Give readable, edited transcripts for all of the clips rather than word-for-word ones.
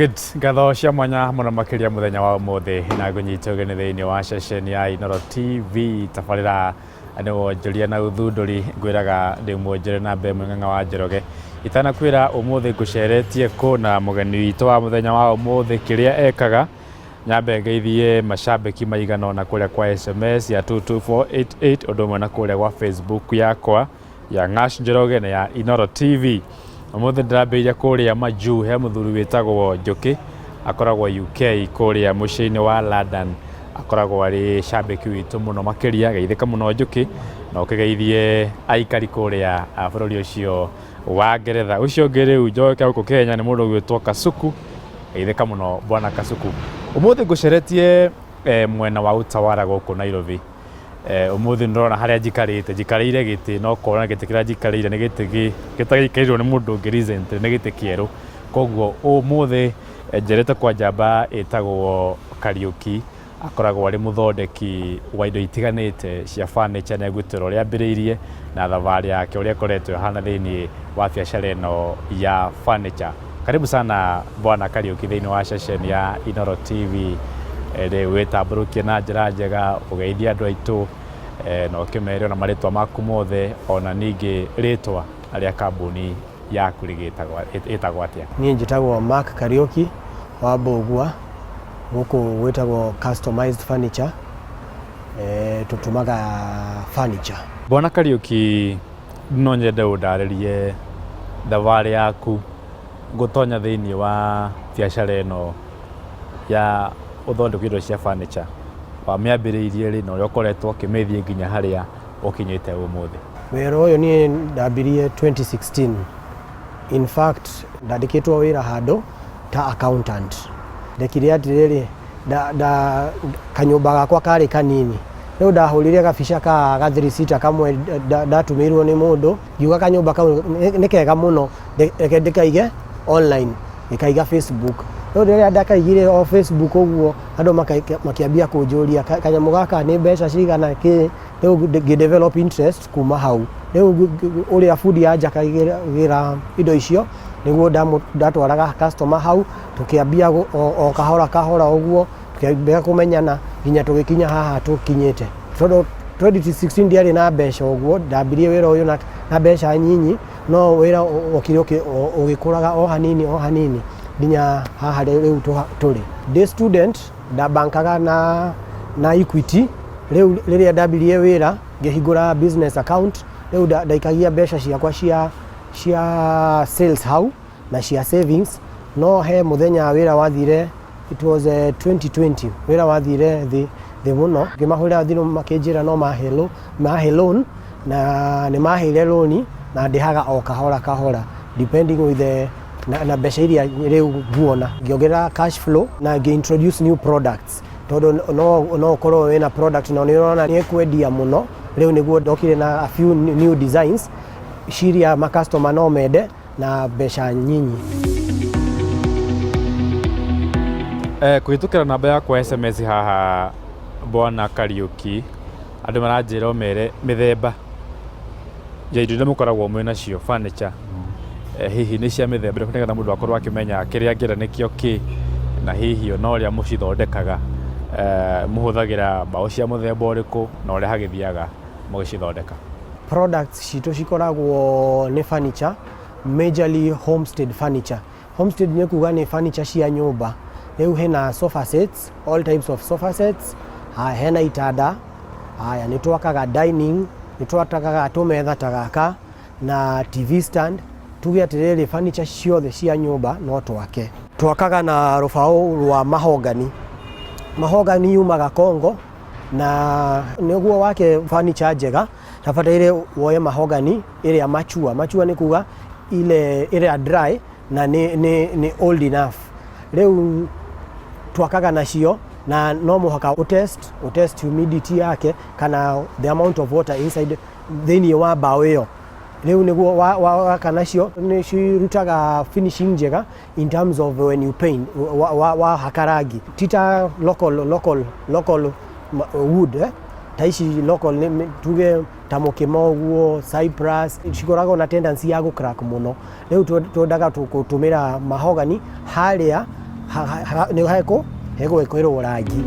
Good. Ngatho cia mwanya mũno makĩria mũthenya wa ũmũthĩ na ngũnyita ũgeni thĩinĩ wa ceceni ya Inooro TV tabarĩra nĩ wonjoria na ũthundũri. Ngwĩraga ndĩ mwonjore na mbere mwĩng'ang'a wa Njoroge. Itanakwĩra ũmũthĩ ngũceretie kũ na mũgeni witũ wa mũthenya wa ũmũthĩ kĩrĩa ekaga, nyambe ngeithie macambĩki maigana ũna kũrĩa kwa SMS ya 22488 ũndũ ũmwe na kũrĩa gwa Facebook yakwa ya Ng'ash Njoroge na ya Inooro TV. Ũmũthĩ ndĩrambĩrĩria kũrĩa majuu he mũthuri wĩtagwo Njũkĩ, akoragwo UK kũrĩa mũciĩ-inĩ wa London, akoragwo arĩ cambĩki witũ mũno makĩria. Geithĩka mũno Njũkĩ na ũkĩgeithie aikari kũrĩa bũrũri ũcio wa Ngeretha. Ũcio ũngĩ rĩu njoke gũkũ Kenya nĩ mũndũ ũgwĩtwo Kasuku, geithĩka mũno bwana Kasuku. Ũmũthĩ ngũceretie mwena wa Utawala gũkũ Nairobi. Ũmũthĩ nĩndĩrona harĩa njikarĩte, njikarĩire gĩtĩ na ũkona gĩtĩ kĩrĩa njikarĩire nĩ gĩtĩ gĩtagĩikarĩirwo nĩ mũndũ ũngĩ recently, nĩ gĩtĩ kĩerũ. Koguo ũmũthĩ njerete kwa njamba ĩtagwo Kariũki, akoragwo arĩ mũthondeki wa indo itiganĩte cia furniture, nĩ egũtwĩra ũrĩa ambĩrĩirie na thabarĩ yake ũrĩa ĩkoretwo ĩhana thĩiniĩ wa biacara ĩno ya furniture. Karibu sana bwana Kariũki thĩinĩ wa ceceni ya Inooro TV. Rĩu wĩtambũrũkie na njĩra njega, ũgeithie andũ aitũ na ũkĩmere ona marĩtwa maku mothe, ona ningĩ rĩtwa rĩa kambuni yaku ĩtagwo atĩa? Niĩ njĩtagwo Mark Kariũki wa Mbũgua, gũkũ gwĩtagwo Customized Furniture, tũtumaga furniture. Bwana Kariũki, no nyende ũndarĩrie thabarĩ yaku gũtonya thĩinĩ wa biacara ĩno ya ũthondeki wa indo cia furniture. Wamĩambĩrĩirie rĩ na ũrĩa ũkoretwo ũkĩmĩthiĩ nginya harĩa ũkinyĩte ũmũthĩ? Wĩra ũyũ niĩ ndambirie 2016. In fact ndandĩkĩtwo wĩra handũ ta accountant. Ndekire atĩrĩrĩ, kanyũmba gakwa karĩ kanini, rĩu ndahũrire gabica ka ga three seater kamwe ndatũmĩirwo nĩ mũndũ, ngiuga kanyũmba kau nĩ kega mũno, reke ndĩkaige online, ngĩkaiga Facebook. Rĩu rĩrĩa ndakaigire o Facebook ũguo, andũ makĩambia kũnjũria kanyamũ gaka nĩ mbeca cigana kĩ, rĩu ngĩ develop interest kuma hau. Rĩu ũrĩa bundi anjakagĩra indo icio, nĩguo ndatwaraga customer hau, tũkĩambia o kahora kahora ũguo, tũkĩambia kũmenyana nginya tũgĩkinya haha tũkinyĩte. Tondũ 2016 ndiarĩ na mbeca ũguo, ndambirie wĩra ũyũ na mbeca nyinyi, no wĩra wokire ũgĩkũraga o hanini o hanini nginya haha rĩu tũrĩ. Ndĩ student ndabankaga na Equity, rĩu rĩrĩa ndambirie wĩra ngĩhingũra business account, rĩu ndaikagia mbeca ciakwa cia sales hau na cia savings, no he mũthenya wĩra wathire, it was 2020, wĩra wathire thĩ mũno, ngĩmahũrĩra thimũ makĩnjĩra no mahe loan, na nĩ maheire loan na ndĩhaga o kahora kahora depending with the na mbeca iria rĩu nguona. Ngĩongerera cash flow na ngĩ introduce new products, tondũ no ũkorwo wĩna product na nĩ ũrona nĩ ĩkwendia mũno, rĩu nĩguo ndokire na a few new designs ciria ma customer no mende na mbeca nyinyi. Kũhĩtũkĩra namba yakwa SMS haha bwana Kariũki, andũ maranjĩra ũmere mĩthemba ya indo iria mũkoragwo mwĩ nacio furniture, hihi nĩ cia mĩthemba ĩrĩkũ nĩgetha mũndũ akorwo akĩmenya kĩrĩa angĩenda nĩkĩo kĩ, na hihi ona ũrĩa mũcithondekaga, mũhũthagĩra mbaũ cia mũthemba ũrĩkũ na ũrĩa hagĩthiaga mũgĩcithondeka. Products citũ cikoragwo nĩ furniture, majorly homestead furniture. Homestead nĩ kuga nĩ furniture cia nyũmba. Rĩu hena sofa sets, all types of sofa sets, hena itanda, haya nĩ twakaga dining, nĩ twakaga tũmetha ta gaka na TV stand. Tuge atĩrĩrĩ, furniture ciothe cia nyũmba no twake. Twakaga na rũbaũ rwa mahogany. Mahogany yumaga Congo, na nĩguo wake furniture njega tabataire woe mahogany ĩrĩa mature. Mature nĩ kuga ile ĩrĩa dry na nĩ old enough. Rĩu twakaga nacio na no mũhaka ũtest humidity yake kana the amount of water inside thĩinĩ wa mbaũ ĩyo. Rĩu nĩguo waka nacio nĩ cirutaga finishing njega in terms of when you paint, wahaka rangi. Ti ta local wood, ta ici local nĩ tuge ta mũkĩma ũguo, cypress, cikoragwo na tendency ya gũ crack mũno. Rĩu twendaga gũtũmĩra mahogany harĩa Nĩ hekũ hegwĩkĩrwo rangi.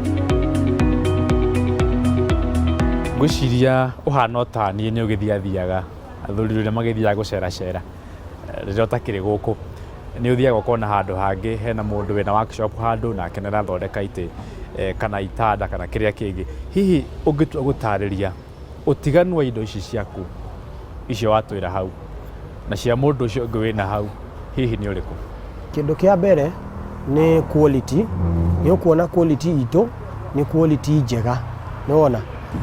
Ngwĩciria ũhana o ta niĩ nĩ ũgĩthiathiaga, athuri rĩrĩa magĩthiaga gũceracera rĩrĩa ũtakĩrĩ gũkũ, nĩ ũthiaga ũkona handũ hangĩ hena mũndũ wĩna workshop handũ nake nĩ arathondeka itĩ kana itanda kana kĩrĩa kĩngĩ. Hihi ũngĩtua gũtarĩria ũtiganu wa indo ici ciaku icio watwĩra hau na cia mũndũ ũcio ũngĩ wĩna hau hihi nĩ ũrĩkũ? Kĩndũ kĩa mbere nĩ quality, nĩ ũkuona quality itũ nĩ quality njega, nĩ wona?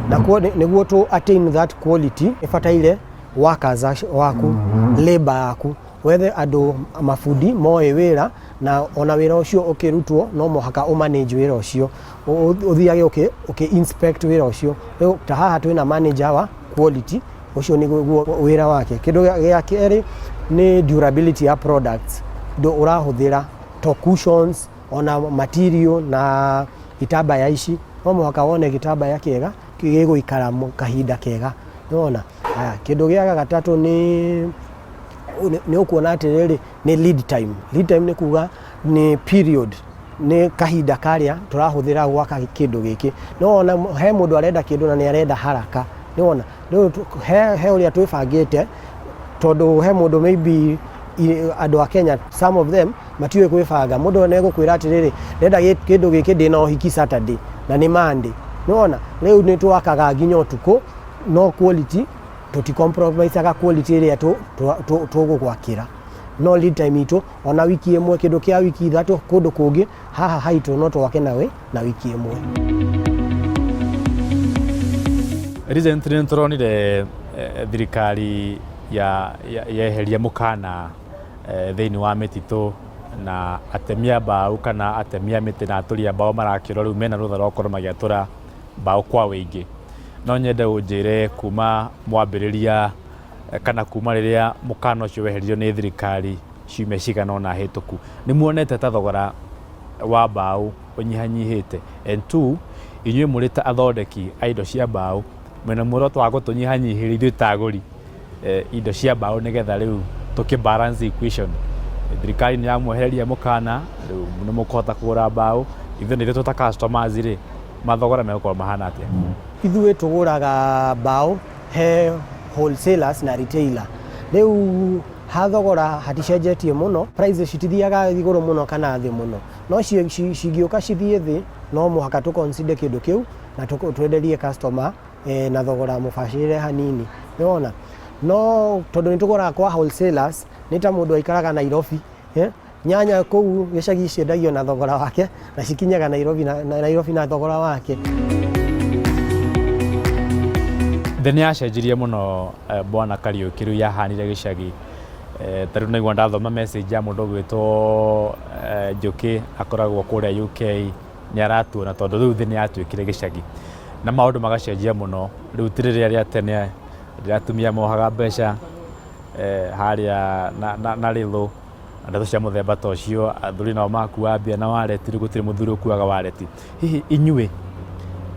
Na nĩguo tũ attain that quality ĩbataire workers waku, labour yaku, wethe andũ mabundi moĩ wĩra na ona wĩra ũcio ũkĩrutwo no mũhaka ũ manage wĩra ũcio, ũthiage ũkĩ inspect wĩra ũcio. Rĩu ta haha twĩna manager wa quality, ũcio nĩguo wĩra wake. Kĩndũ gĩa kerĩ nĩ durability ya products, indo ũrahũthĩra to cushions ona material na itambaya ici, no mũhaka wone gĩtambaya kĩega gĩgũikara kahinda kega, nĩwona. Haya, kĩndũ gĩa gatatũ nĩ ũkuona atĩrĩrĩ, nĩ lead time. Lead time nĩ kuga nĩ period, nĩ kahinda karĩa tũrahũthĩra gwaka kĩndũ gĩkĩ. Nĩwona he mũndũ arenda kĩndũ na nĩ arenda haraka, nĩwona. Rĩu he ũrĩa twĩbangĩte, tondũ he mũndũ maybe andũ a Kenya, some of them matiũĩ kwĩbanga. Mũndũ nĩ egũkwĩra atĩrĩrĩ, ndĩrenda kĩndũ gĩkĩ, ndĩna ũhiki Saturday na nĩ Monday, nĩwona. Rĩu nĩ twakaga nginya ũtukũ, no quality tũti compromiseaga quality ĩrĩa tũgũgwakĩra. No lead time itũ ona wiki ĩmwe, kĩndũ kĩa wiki 3 kũndũ kũngĩ, haha haitũ no twake nawe na wiki ĩmwe. Recently nĩ tũronire thirikari yeheria mũkana thĩinĩ wa mĩtitũ na atemi a mbaũ kana atemi a mĩtĩ na atũri a mbaũ marakĩrwo rĩu mena rũtha rwa gũkorwo magĩatũra mbaũ kwa wĩingĩ. No nyende ũnjĩre kuma mwambĩrĩria kana kuma rĩrĩa mũkana ũcio weheririo nĩ thirikari ciumia cigana ũna hĩtũku, nĩ muonete ta thogora wa mbaũ ũnyihanyihĩte? And two, inyuĩ mũrĩ ta athondeki a indo cia mbaũ, mwĩna muoroto wa gũtũnyihanyihĩria ithuĩ ta agũri indo cia mbaũ nĩgetha rĩu tũkĩ balance equation? Thirikari nĩ yamwehereria mũkana, rĩu nĩ mũkũhota kũgũra mbaũ, ithuĩ nĩ ithuĩ ta customers rĩ, mathogora megũkorwo mahana atĩa? Ithuĩ tũgũraga mbaũ he wholesalers na retailer. Rĩu ha thogora haticenjetie mũno, prices citithiaga igũrũ mũno kana thĩ mũno, no cingĩũka cithiĩ thĩ, no mũhaka tũ consider kĩndũ kĩu na twenderie customer na thogora mũbacĩrĩre hanini, nĩwona. No tondũ nĩ tũgũraga kwa wholesalers, nĩ ta mũndũ aikaraga Nairobi, nyanya kũu gĩcagi ciendagio na thogora wake na cikinyaga Nairobi na Nairobi na thogora wake. Thĩ nĩ yacenjirie mũno, bwana Kariũki, rĩu yahanire gĩcagi. Ta rĩu naigua ndathoma message ya mũndũ ũgwĩtwo Njũkĩ, akoragwo kũrĩa UK, nĩ aratuona tondũ rĩu thĩ nĩ yatuĩkire gĩcagi na maũndũ magacenjia mũno. Rĩu ti rĩrĩa rĩa tene rĩrĩa atumia mohaga mbeca harĩa na rĩthũ na ndeto cia mũthemba ta ũcio, athuri nao makuaga mbia na wallet, rĩu gũtirĩ mũthuri ũkuaga wallet. Hihi inyuĩ,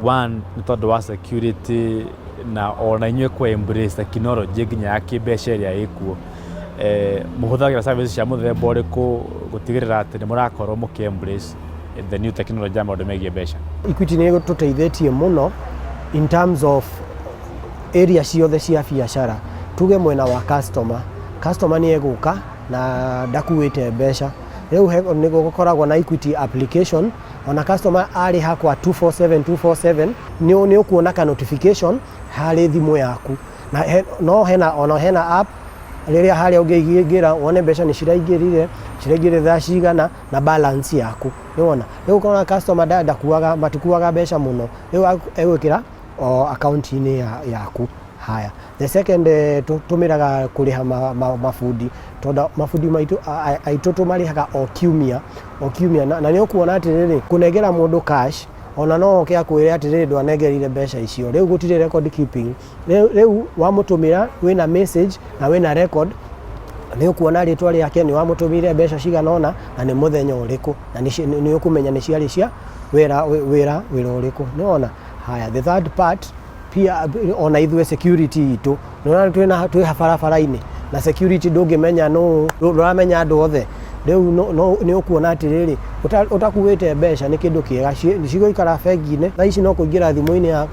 one, nĩ tondũ wa security na ona inyuĩ kũ embrace technology nginya ya kĩmbeca ĩrĩa ĩkuo, mũhũthagĩra service cia mũthemba ũrĩkũ gũtigĩrĩra atĩ nĩ mũrakorwo mũkĩ embrace the new technology ya maũndũ megiĩ mbeca? Equity nĩ ĩtũteithĩtie mũno in terms of area ciothe cia biacara. Tuge mwena wa customer, customer nĩ egũka na ndakuĩte mbeca, rĩu nĩ gũkoragwo na Equity application. Ona customer arĩha kwa 247 247, nĩ ũkuona ka notification harĩ thimũ yaku. Na no hena ona hena app rĩrĩa harĩa ũngĩingĩra wone mbeca nĩ ciraingĩrire thaa cigana na balance yaku, nĩwona. Rĩu ũkona customer ndakuaga, matikuaga mbeca mũno, rĩu egwĩkĩra o akaunti-inĩ yaku. Haya, the second, tũtũmĩraga kũrĩha mabundi, tondũ mabundi maitũ aitũ tũmarĩhaga o kiumia o kiumia, na nĩ ũkuona atĩrĩrĩ, kũnengera mũndũ cash, ona no oke akwĩre atĩrĩrĩ, ndwanengerire mbeca icio. Rĩu gũtirĩ record keeping. Rĩu wamũtũmĩra, wĩna message na wĩna record, nĩ ũkuona rĩtwa rĩake, nĩ wamũtũmĩire mbeca cigana ũna na nĩ mũthenya ũrĩkũ, na nĩ ũkũmenya nĩ ciarĩ cia wĩra ũrĩkũ, nĩwona. Haya, the third part, pia ona ithuĩ security itũ, nĩwona twĩna twĩ barabara-inĩ na security, ndũngĩmenya nũ, ndũramenya andũ othe. Rĩu nĩ ũkuona atĩrĩrĩ, ũtakuĩte mbeca nĩ kĩndũ kĩega, cigũikara bengi-inĩ. Thaa ici no kũingĩra thimũ-inĩ ya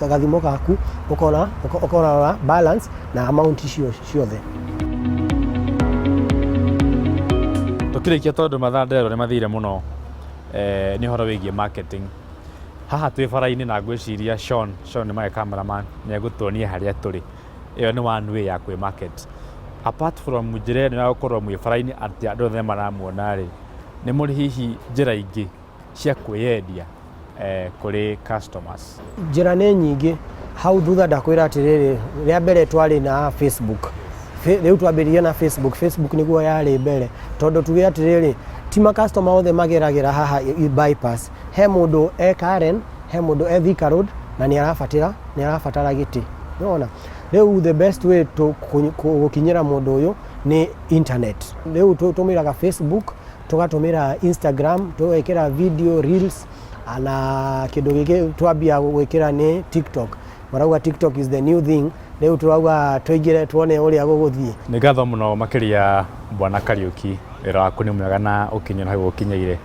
gathimũ gaku, ũkona ũkarora balance na amount icio ciothe. Tũkĩrĩkia, tondũ mathaa nderwo nĩ mathire mũno, nĩ ũhoro wĩgiĩ marketing. Haha twĩ bara-inĩ na ngwĩciria Sean nĩ my cameraman, nĩ egũtuonia harĩa tũrĩ. Ĩyo nĩ one way ya kwĩ market. Apart from njĩra ĩno ya gũkorwo mwĩ bara-inĩ atĩ andũ othe maramuona rĩ, nĩ mũrĩ hihi njĩra ingĩ cia kwĩyendia kũrĩ customers? Njĩra nĩ nyingĩ. Hau thutha ndakwĩra atĩrĩrĩ, rĩa mbere twarĩ na Facebook. Rĩu twambĩrĩria na Facebook. Facebook nĩguo yarĩ mbere, tondũ tuge atĩrĩrĩ, ti ma customer othe mageragĩra haha bypass. He mũndũ e Karen, he mũndũ e Thika Road na nĩ arabatara gĩtĩ. Nĩwona rĩu the best way to gũkinyĩra mũndũ ũyũ nĩ internet. Rĩu tũmĩraga Facebook, tũgatũmĩra Instagram, tũgekĩra video reels, na kĩndũ gĩkĩ twambia gwĩkĩra nĩ TikTok. Marauga TikTok is the new thing. Rĩu tũrauga tũingĩre tuone ũrĩa gũgũthiĩ. Nĩ ngatho mũno makĩria, Bwana Kariuki. Wĩra waku nĩ mwega na ũkinyĩra hau ũkinyĩire,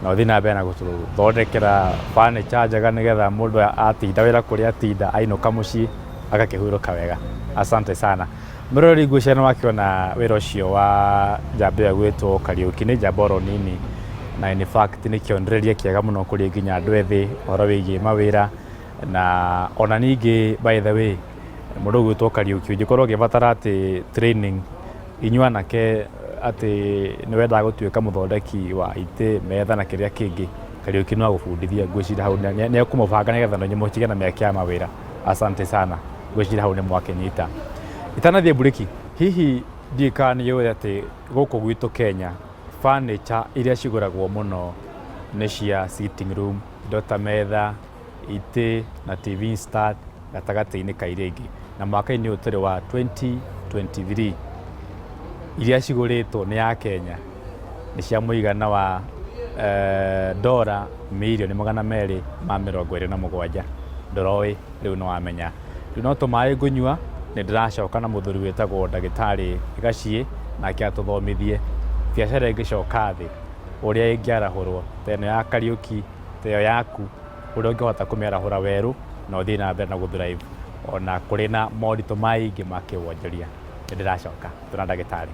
na ũthiĩ na mbere na gũtũthondekera furniture njega, nĩgetha mũndũ atinda wĩra kũrĩa atinda, ainũka mũciĩ agakĩhurũka wega. Asante sana. Mũroreri, ngwĩciria nĩ wakĩona wĩra ũcio wa njamba ĩyo gwĩtwo Kariuki. Nĩ njamba oro nini, na in fact nĩ kĩonereria kĩega mũno kũrĩ nginya andũ ethĩ ũhoro wĩgiĩ mawĩra. Na ona ningĩ, by the way, mũndũ ũgwĩtwo Kariuki, ũngĩkorwo ũgĩbatara atĩ training, inyuĩ anake, atĩ nĩ wendaga gũtuĩka mũthondeki wa itĩ, metha na kĩrĩa kĩngĩ, Kariuki no agũbundithie. Ngwĩciria hau nĩ ekũmũbanga nĩgetha na mũkĩgĩe na mĩeke ya mawĩra. Asante sana. Ngwĩciria hau nĩ mwakĩnyita. Itanathiĩ mburĩki, hihi ndiũĩ kana nĩ ũĩ atĩ gũkũ gwitũ Kenya furniture iria cigũragwo mũno nĩ cia sitting room, indo ta metha, itĩ na TV stand gatagatĩ-inĩ ka iria ingĩ. Na mwaka-inĩ ũyũ tũrĩ wa 2023, iria cigũrĩtwo nĩ ya Kenya nĩ cia mũigana wa dora mirioni 227. Ndũroĩ? Rĩu nĩ wamenya. Rĩu no tũmaĩ ngũnyua, nĩ ndĩracoka na mũthuri wĩtagwo Ndagĩtarĩ Gaciĩ, nake atũthomithie biacara ĩngĩcoka thĩ ũrĩa ĩngĩarahũrwo, ta ĩno ya Kariuki, ta ĩyo yaku, ũrĩa ũngĩhota kũmĩarahũra werũ na ũthiĩ na mbere na gũthrive ona kũrĩ na moritũ maingĩ ma kĩwonjoria. Nĩ ndĩracoka tũna ndagĩtarĩ.